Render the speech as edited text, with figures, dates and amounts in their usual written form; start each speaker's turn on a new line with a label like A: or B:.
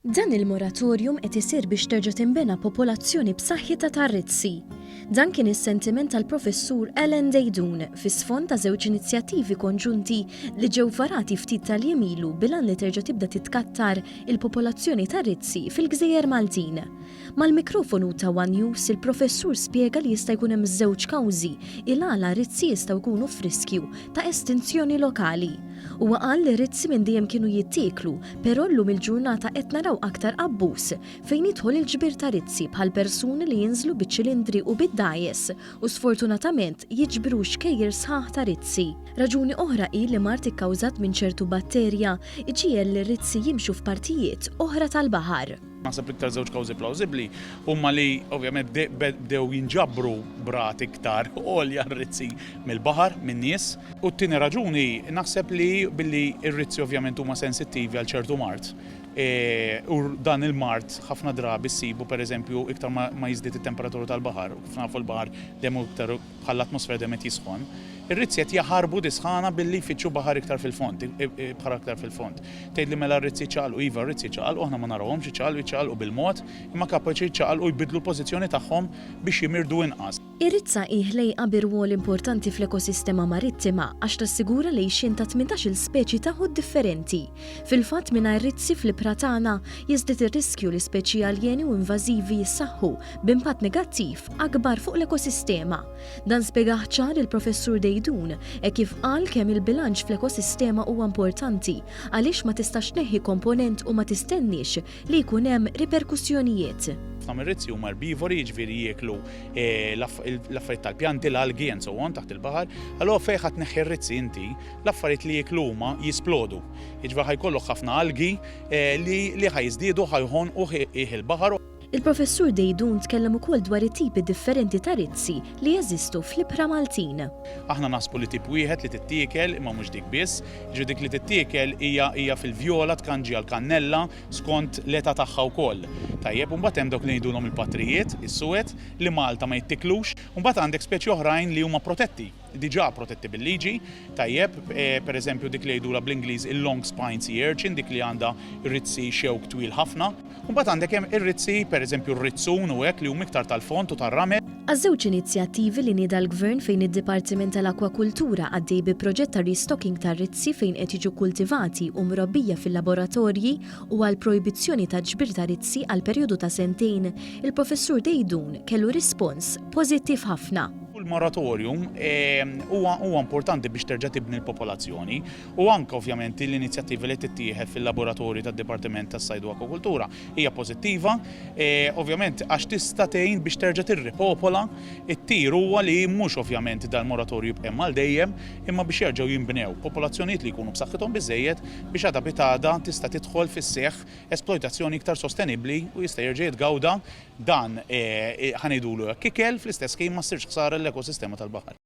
A: Dan il-moratorium qed isir biex terġa' tinbena popolazzjoni b'saħħitha ta' rizzi. Dan kien is-sentiment tal-Professur Alan Deidun fi sfond ta' żewġ inizjattivi konġunti li ġew varati ftit tal-jiem ilu bil-għan li terġa' tibda titkattar il-popolazzjoni ta' rizzi fil-gżejjer Maltin. Mal-mikrofonu ta' one News il-Professur spjega li jista' jkun hemm żewġ kawżi il-għala rizzi jistgħu jkunu f'riskju ta' estinzjoni lokali. Huwa qal li rizzi minn dejjem kienu jittieklu, però llum il-ġurnata qed naraw aktar abbuż fejn jidħol il-ġbir ta' rizzi bħal persuni li jinżlu biċ-ċilindri u bid-dgħajjes u sfortunatament jiġbru xkejjer sħaħ ta' rizzi. Raġuni oħra hi li mard ikkawżat minn ċertu batterja jġiegħel lir-rizzi jimxu f'partijiet oħra tal-baħar.
B: Naħseb l-iktar żewġ kawżi plawżibbli huma li ovvjament bdew jinġabru b'rati iktar għolja r-rizzi mill-baħar min-nies. U t-tieni raġuni naħseb li billi r-rizzi ovvjament huma sensittivi għal ċertu mard, u dan il-mard ħafna drabi ssibu pereżempju iktar ma jiżdied it-temperatura tal-baħar, u kif nafu l-baħar dejjem hu iktar bħall-atmosfera dejjem qed jisħon, ir-rizzi qed jaħarbu dis-sħana billi jfittxu baħar iktar fil-fond, ibħar aktar fil-fond. Tgħidli mela r-rizzi jiċċaqalqu, iva r-rizzi jiċċaqalqu, aħna ma narawhomx jiċċaqalqu, jiċċaqalqu bil-mod, imma kapaċi jiċċaqalqu jbiddlu l-pożizzjoni tagħhom biex jimirdu inqas.
A: Ir-rizza hi ħlejqa bi rwol importanti fl-ekosistema marittima għax tassigura l-għixien ta' 18-il speċi ta' ħut differenti. Fil-fatt mingħajr rizzi fl-ibħra tagħna, jiżdied ir-riskju li speċi aljeni u invażivi jissaħħu b'impatt negattiv akbar fuq l-ekosistema. Dan spjegah ċar il-Professur Deidun hekk kif qal kemm il-bilanċ fl-ekosistema huwa importanti għaliex ma tistax tneħħi komponent u ma tistenniex li jkun hemm riperkussjonijiet.
B: Ħafna mir-rizzi huma erbivori, jiġifieri jieklu l-affarijiet tal-pjanti, l-algi and so on taħt il-baħar. Allura fejn ħa tneħħi r-rizzi inti, l-affarijiet li jieklu huma jisplodu. Jiġifieri ħa jkollok ħafna algi li ħa jiżdiedu, ħa jħonqu qiegħ il-baħar.
A: Il-Professur Deidun tkellem ukoll dwar it-tipi differenti ta' rizzi li jeżistu fl-ibħra Maltin.
B: Aħna naħsbu li tip wieħed li tittiekel, imma mhux dik biss. Jiġifieri dik li tittiekel hija hija fil-vjola tkanġi għall-kannella skont l-età tagħha wkoll. Tajjeb, u mbagħad hemm dawk li ngħidulhom il-patrijiet, is-suwed, li Malta ma jittiklux. U mbagħad għandek speċi oħrajn li huma protetti, diġà protetti bil-liġi, tajjeb, pereżempju dik li jgħidulha bl-Ingliż il-long spine sea urchin, dik li għandha rizzi xewk twil ħafna. U mbagħad għandek hemm ir-rizzi, pereżempju r-rizzun u hekk li huma iktar tal-fond u tar-ramel.
A: Għaż-żewġ inizjattivi li nieda l-Gvern fejn id-Dipartiment tal-Akwakultura għaddej bi proġett ta' restocking tar-rizzi fejn qed jiġu kkultivati u mrobbija fil-laboratorji u għall-projbizzjoni ta' ġbir ta' rizzi għal perjodu ta' sentejn, il-Professur Deidun kellu rispons pożittiv ħafna.
B: Il-moratorium huwa huwa importanti biex terġa' tibni l-popolazzjoni u anke ovvjament l-inizjattiva li tittieħed fil-laboratorju tad-Dipartiment tas-Sajd u Akwakultura hija pożittiva ovvjament għax tista' tgħin biex terġa' tirripopola. It-tir huwa li mhux ovvjament dal-moratorju jibqa' hemm għal dejjem imma biex jerġgħu jinbnew popolazzjonijiet li jkunu b'saħħithom biżżejjed biex għada pitgħada tista' tidħol fis-seħħ esplojtazzjoni iktar sostenibbli u jista' jerġa' jitgawda dan, ħa ngħidulu hekk, ikel fl-istess ħin ma ssirx ħsara lill-ekosistema tal-baħar.